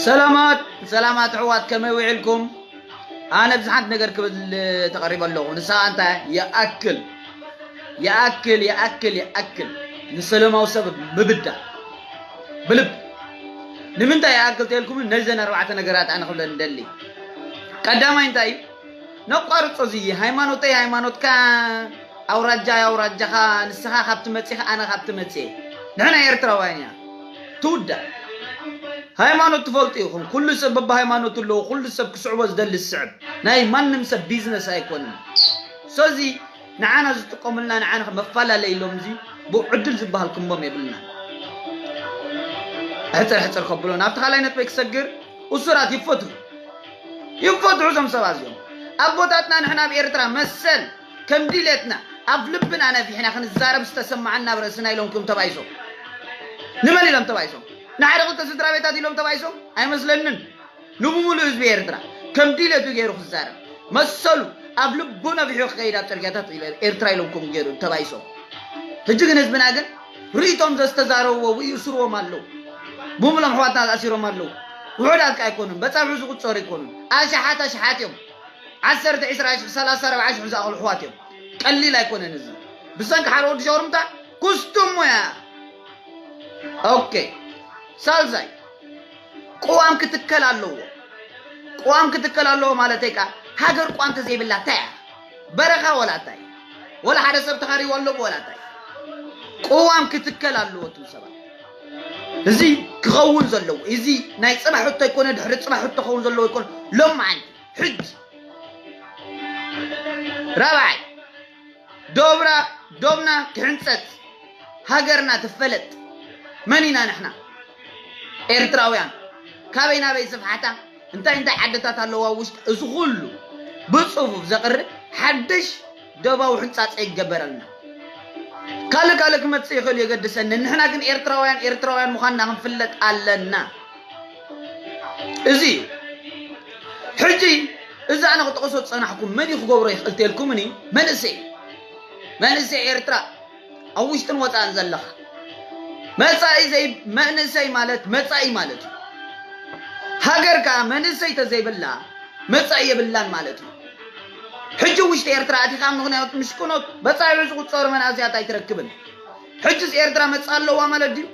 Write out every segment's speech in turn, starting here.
ሰላማት ሰላማት ኣሕዋት፣ ከመይ ውዒልኩም? ኣነ ብዙሓት ነገር ክብል ተቐሪበ ኣለኹ። ንሳ እንታይ? ይኣክል ይኣክል ይኣክል ይኣክል፣ ንሰላማዊ ሰብ ምብዳል ብልብ። ንምንታይ ይኣክል ተልኩም? ነዘን ኣርባዕተ ነገራት ኣነ ክብለን እንደሊ። ቀዳማይ እንታይ እዩ? ነቋርጾ እዚ። ሃይማኖተይ ሃይማኖትካ፣ ኣውራጃ ኣውራጃኻ፣ ንስኻ ካብቲ መጺኻ፣ ኣነ ካብቲ መጽየ። ንሕና ኤርትራውያን ኢና። ትውዳእ። ሃይማኖት ትፈልጡ ኢኹም። ኩሉ ሰብ በብሃይማኖቱ ኣለዎ። ኩሉ ሰብ ክስዕቦ ዝደሊ ዝስዕብ። ናይ ማንም ሰብ ቢዝነስ ኣይኮንን። ሶዚ ንዓና ዝጥቀሙልና፣ ንዓና መፈላለይ ኢሎም እዚ ብኡ ዕድል ዝበሃል ክንቦም የብልና። ሕጽር ሕጽር ከብሎ ናብቲ ካልኣይ ነጥበይ ክሰግር፣ እሱራት ይፈቱ። ይፈትሑ እዞም ሰባት እዚኦም። ኣቦታትና ንሕና ኣብ ኤርትራ መሰል ከም ድሌትና ኣብ ልብና ነፊሕና ክንዛረብ ዝተሰማዓና ኣብ ርእስና ኢሎም ክም ተባይሶም። ንመን ኢሎም ተባይሶም? ንሓደ ክልተ ስድራ ቤታት ኢሎም ተባይሶም? ኣይመስለንን። ንብሙሉእ ህዝቢ ኤርትራ ከም ድሌቱ ገይሩ ክዛረብ መሰሉ ኣብ ልቡ ነፊሑ ክኸይድ ኣብ ጽርግያታት ኤርትራ ኢሎም ክም ገይሩ ተባይሶም። ሕጂ ግን ህዝብና ግን ርእቶም ዘስተዛረብዎ ይእስርዎም ኣለዉ። ብሙሎም ኣሕዋትና ተኣሲሮም ኣለዉ። ውሑዳት ከኣ ኣይኮኑን፣ በጻብሑ ዝቁጸሩ ኣይኮኑን። ኣሽሓት ኣሽሓት እዮም። ዓሰርተ፣ ዕስራ ሽሕ፣ ሰላሳ፣ ኣርብዓ ሽሕ ዝኣኽሉ ኣሕዋት እዮም። ቀሊል ኣይኮነን እዚ። ብሰንኪ ሓደ ወዲ ሸውርምታ ኩስቱም ሞያ። ኦኬ። ሳልሳይ፣ ቅዋም ክትከል ኣለዎ። ቅዋም ክትከል ኣለዎ ማለተይ ከኣ ሃገር ቋንተ ዘይብላ እንታይ እያ? በረኻ ወላ እንታይ? ወላ ሓደ ሰብ ተኻሪዎ ኣሎ ወላ እንታይ? ቅዋም ክትከል ኣለዎ እቱም ሰባት። እዚ ክኸውን ዘለዎ፣ እዚ ናይ ጽባሕ ሕቶ ኣይኮነ፣ ድሕሪ ጽባሕ ሕቶ ክኸውን ዘለዎ ኣይኮነ። ሎማዓንቲ፣ ሕጂ። ራብዓይ፣ ዶብራ፣ ዶብና ክሕንጸጽ፣ ሃገርና ትፈለጥ። መን ኢና ንሕና? ኤርትራውያን። ካበይ ናበይ ስፍሓታ? እንታይ እንታይ ዓድታት ኣለዋ ውሽጢ? እዚ ኩሉ ብጽፉፍ ዘቕርብ ሓድሽ ዶባዊ ሕንጻጸ ይገበረልና። ካልእ ካልእ ክመጽእ ይኽእል፣ የገድሰኒ። ንሕና ግን ኤርትራውያን፣ ኤርትራውያን ምዃንና ክንፍለጥ ኣለና። እዚ እዩ። ሕጂ እዚ ኣነ ክጠቕሶ ዝጸናሕኩ መን እዩ ክገብሮ ይኽእል ተልኩምኒ? መንእሰይ። መንእሰይ ኤርትራ ኣብ ውሽጥን ወጻእን ዘለኻ። መጻኢ ዘይ-፣ መንእሰይ ማለት መጻኢ ማለት እዩ። ሃገር ከኣ መንእሰይ ተዘይብላ መጻኢ የብላን ማለት እዩ። ሕጂ ውሽጢ ኤርትራ ኣቲኻ ምኽንያቱ ምሽኩኖት በጻብሑ ዝቁጸሩ መናእሰያት ኣይትረክብን። ሕጅስ ኤርትራ መጻ ኣለዋ ማለት ድዩ?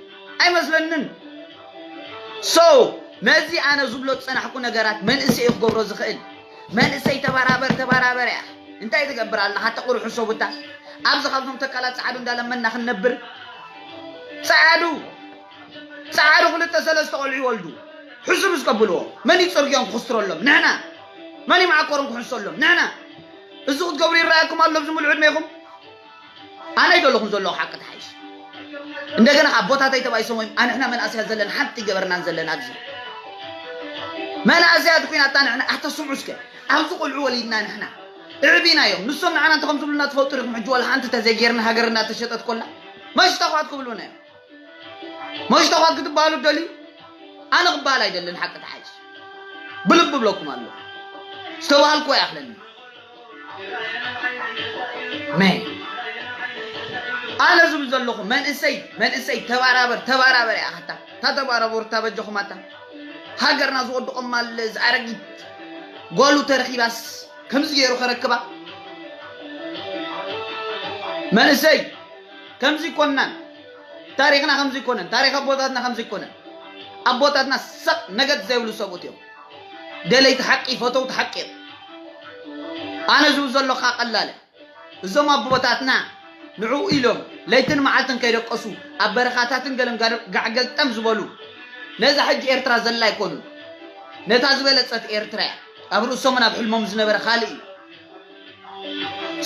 ኣይመስለንን። So ነዚ ኣነ ዝብሎ ዝጸናሕኩ ነገራት መንእሰይ እዩ ክገብሮ ዝኽእል። መንእሰይ ተባራበር፣ ተባራበር እያ። እንታይ ትገብር ኣለኻ? ተቑሪ ሕሰቡታ። ኣብዚ ካብዞም ተካላት ጸዓዱ እንዳለመና ክንነብር። ጸዓዱ፣ ጸዓዱ ክልተ ሰለስተ ቆልዑ ይወልዱ። ሕሱብ እስከብልዎ። መን እዩ ጽርግዮም ክኽስትረሎም? ንሕና። መን እዩ መዓኮሮም ክሕንሰሎም? ንሕና። እዚ ክትገብሩ ይረኣየኩም ኣሎ ኣብዚ ሙሉእ ዕድሜኹም? ኣነ ይደለኹም ዘለኹ ሓቂ ተሓይሽ። እንደገና ካብ ቦታተይ ተባይሶም ወይም ኣንሕና መናእሰያት ዘለና ሓንቲ ገበርናን ዘለና ኣብዚ። መናእሰያት ኩናታ ንሕና ኣተስምዑ እስከ። ኣብዚ ቆልዑ ወሊድና ንሕና። እዕቢናዮም። ንሶም ንዓና እንተ ከም ዝብሉና ትፈልጡ ዲኹም? ሕጂ ወላ ሓንቲ ተዘይጌርና ሃገርና ተሸጠት ኮላ። መሽተኳት ክብሉና እዮም። መሽተኳት ክትበሃሉ ደልዩ? ኣነ ክበሃል ኣይደልን ሓቂ ተሓይሽ። ብልቢ ብለኩም ኣለኹ። ዝተባሃልኩ ኣይኣኽለኒ። መን? ኣነ ዝብል ዘለኹ መንእሰይ፣ መንእሰይ ተባራበር፣ ተባራበር እያ ኣታ። እታ ተባራበሩ እታ በጀኹም ኣታ። ሃገርና ዝወድቖም ኣለ ዝኣረጊት ጓሉ ተረኺባስ ከምዚ ገይሩ ከረክባ። መንእሰይ ከምዚ ይኮንናን። ታሪኽና ከምዚ ይኮነን። ታሪኽ ኣቦታትና ከምዚ ይኮነን። ኣቦታትና ሰቕ ነገድ ዘይብሉ ሰብኡት እዮም። ደለይቲ ሓቂ፣ ፈተውቲ ሓቂ እዮም። ኣነ ዝብል ዘለኹ ቀላል እያ። እዞም ኣቦታትና ንዕኡ ኢሎም ለይትን መዓልትን ከይደቀሱ ኣብ በረኻታትን ገለን ጋር-፣ ጋዕገልጠም ዝበሉ ነዛ ሕጂ ኤርትራ ዘላ ኣይኮኑን። ነታ ዝበለጸት ኤርትራ እያ። ኣብ ርእሶምን ኣብ ሕልሞም ዝነበረ ካልእ እዩ።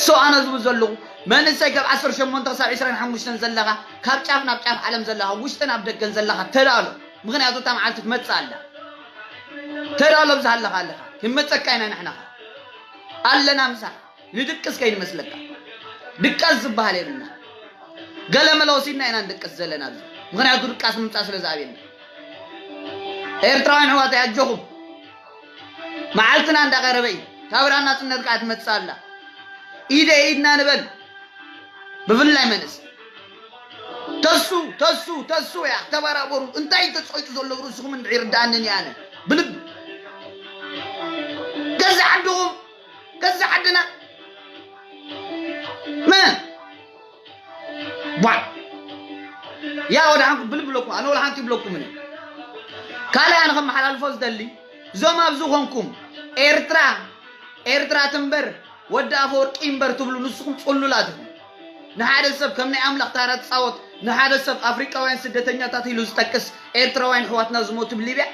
So ኣነ ዝብል ዘለኹ መንእሰይ ካብ ዓሰርተ ሸሞንተ ክሳብ ዕስራን ሓሙሽተን ዘለኻ ካብ ጫፍ ናብ ጫፍ ዓለም ዘለኻ ውሽጥን ኣብ ደገን ዘለኻ ተዳሎ። ምኽንያቱ እታ መዓልቲ ትመጽእ ኣላ። ተዳሎ ብዝሃለኻ ኣለኻ። ክንመጸካ ኢና ንሕና ኸኣ። ኣለና ምሳኻ። ንድቅስ ከይንመስለካ። ድቃስ ዝበሃል የብልና። ገለ መለ ወሲድና ኢና ንድቅስ ዘለና ኣብዚ። ምኽንያቱ ድቃስ ምምጻእ ስለ ዝኣብየና። ኤርትራውያን ኣሕዋተይ ኣጆኹም። መዓልትና እንዳቐረበ እዩ። ካብ ብርሃን ናጽነት ከኣ ትመጽእ ኣላ። ኢደ ኢድና ንበል። ብፍላይ መንእሰይ። ተሱ፣ ተሱ፣ ተሱ እያ። ተባራበሩ። እንታይ ተጸይጡ ዘሎ ርእስኹም እንድዒ ይርድኣንን እየ ኣነ። ብልብ ገዛ ዓድኹም ገዛ ዓድና መን ቧዕ ያ ወደ ሓንኩ ብልብ ብለኩም ኣነ ወላ ሓንቲ ይብለኩም እኔ ካልእ ኣነ ከመሓላልፎ ዝደሊ እዞም ኣብዚ ኾንኩም ኤርትራ ኤርትራ ትንበር ወዲ ኣፈወርቂ ይንበር ትብሉ ንስኹም ጽሉላት ኢኹም። ንሓደ ሰብ ከም ናይ ኣምላኽ ታራ ትጻወት ንሓደ ሰብ ኣፍሪቃውያን ስደተኛታት ኢሉ ዝጠቅስ ኤርትራውያን ኣሕዋትና ዝሞቱ ብሊብያ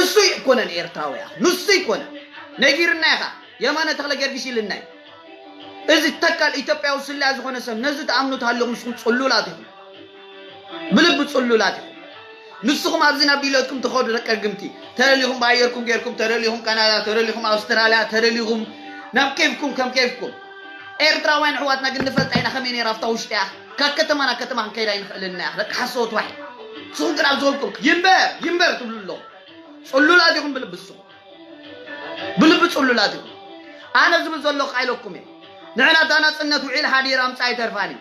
እሱ ይኮነን ኤርትራውያ ንሱ ይኮነ ነጊርና ኢኻ የማነ ተኽለ ገርጊስ ኢልና እዩ። እዚ ተካል ኢትዮጵያዊ ስለያ ዝኾነ ሰብ ነዚ ተኣምኑ ተሃሊኹም ንስኹም ጽሉላት ኢኹም። ብልቢ ጽሉላት ኢኹም። ንስኹም ኣብዚ ናብ ዲሎትኩም ትኸዱ ደቂ ርግምቲ ተደሊኹም ብኣየርኩም ጌርኩም ተደሊኹም ካናዳ ተደሊኹም ኣውስትራልያ ተደሊኹም ናብ ኬፍኩም ከም ኬፍኩም ኤርትራውያን ኣሕዋትና ግን ንፈልጣ ኢና ከመይ ነይራ ኣብታ ውሽጢ እያ ካብ ከተማ ናብ ከተማ ክንከይዳ ኣይንኽእልን ኢና ደቂ ሓሰወት ዋሒ ንስኹም ግን ኣብ ዝበልኩም ይንበር ይንበር ትብሉ ኣለኹም ጽሉላት ኢኹም ብልቢ ንስኹም ብልቢ ጽሉላት ኢኹም ኣነ ዝብል ዘለኹ ኣይለኩም እየ ንሕና እታ ናጽነት ውዒል ሓዲር ኣምጻ ኣይተርፋን እዩ